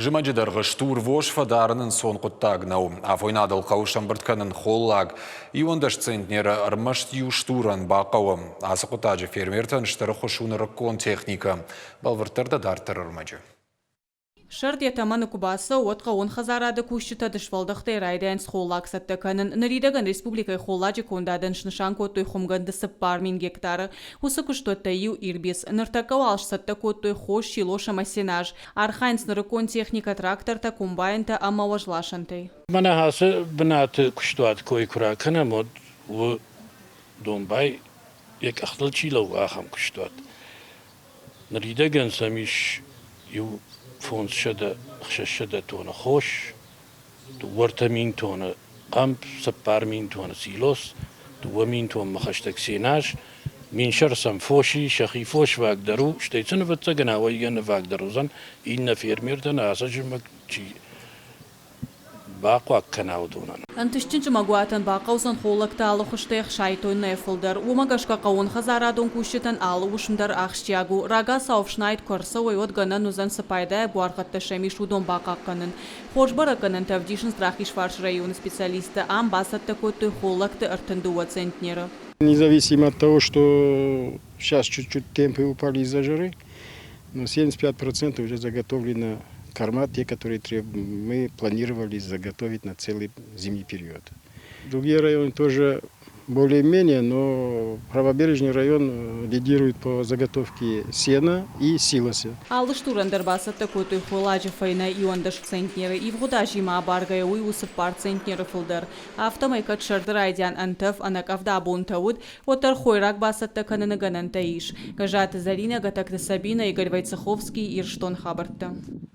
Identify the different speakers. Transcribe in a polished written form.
Speaker 1: Зымӕджы дӕргъы стурвос фӕдарын ӕнцон хъуыддаг нӕу. Афойнадыл хъӕуы сӕмбырд кӕнын холлаг. 11 центнеры ӕрмӕст иу стурӕн бахъӕуы. Ацы хъуыддаджы фермертӕн стыр ӕххуыс у нырыккон техникӕ. Бӕлвырддӕр дӕ дарддӕр ӕрмӕджы.
Speaker 2: Сӕрд йӕ тӕмӕны куы бацӕуы, уӕд хъӕууон хӕдзарады кусджытӕ дысвӕлдӕхтӕй райдайынц холлаг цӕттӕ кӕнын. Ныридӕгӕн республикӕйы холладжы кондадӕн снысан кодтой хуымгӕнды 4000 гектары. Уыцы куыстуӕттӕй иу Ирбис. Ныртӕккӕ уал сцӕттӕ кодтой хос, силос ӕмӕ сенаж. Архайынц нырыккон техникӕ, трактортӕ, комбайнтӕ ӕмӕ уӕзласӕнтӕй.
Speaker 3: Мӕнӕ ацы бынаты куыстуат кой куы ракӕнӕм, уӕд у домбай йӕ къӕхтыл чи лӕууы, ахӕм куыстуат. Ныридӕгӕн сӕм ис иу 500-600 тонны хос, 2 3000 тонны хъӕмп, 4000 тонны силос, 2000 тоннмӕ хӕстӕг сенаж, минсӕр сӕм фос и, сӕхи фосваг дӕр у, стӕй сын, ӕвӕццӕгӕн, ауӕйгӕнӕваг дӕр уыдзӕн, иннӕ фермертӕн ацы зымӕг чи бахъуаг кӕна, уыдонӕн.
Speaker 2: Ӕнтыстджын зымӕгуатӕн бахъӕудзӕн холлӕгты алы хуызтӕй 60 тоннӕйӕ фылдӕр. Уымӕ гӕсгӕ хъӕууонхӕдзарадон кусджытӕн алы уысм дӕр ахсджиаг у. Рагацау ӕфснайд куы ӕрцӕуой, уӕд гӕнӕн уыдзӕн, цы пайдайаг буаргъӕдтӕ сӕм ис, уыдон бахъахъхъӕнын. Хорз бӕрӕггӕнӕнтӕ ӕвдисынц Рахизфарсы районы специалисттӕ. Ам бацӕттӕ кодтой холлӕгты 32 центнеры.
Speaker 4: Независимо от того, что сейчас чуть-чуть темпы упали из-за жары, но 75% уже заготовлено корма, те, которые мы планировали заготовить на целый зимний период. Другие районы тоже более-менее, но правобережный район лидирует по заготовке сена и силоса.
Speaker 2: Алы стурӕн дӕр бацӕттӕ кодтой холладжы фӕйнӕ 11 центнеры. Ивгъуыд азимӕ абаргӕйӕ уый у 4 центнеры фылдӕр. Афтӕмӕй кӕд сӕрды райдиан ӕнтӕф, ӕнӕкъӕвда бонтӕ уыд, уӕддӕр хойраг бацӕттӕ кӕныны гӕнӕнтӕ ис. Гӕззаты Зӕринӕ, Гӕтӕгты Сабинӕ, Игорь Войцеховский, Ирыстон хабӕрттӕ.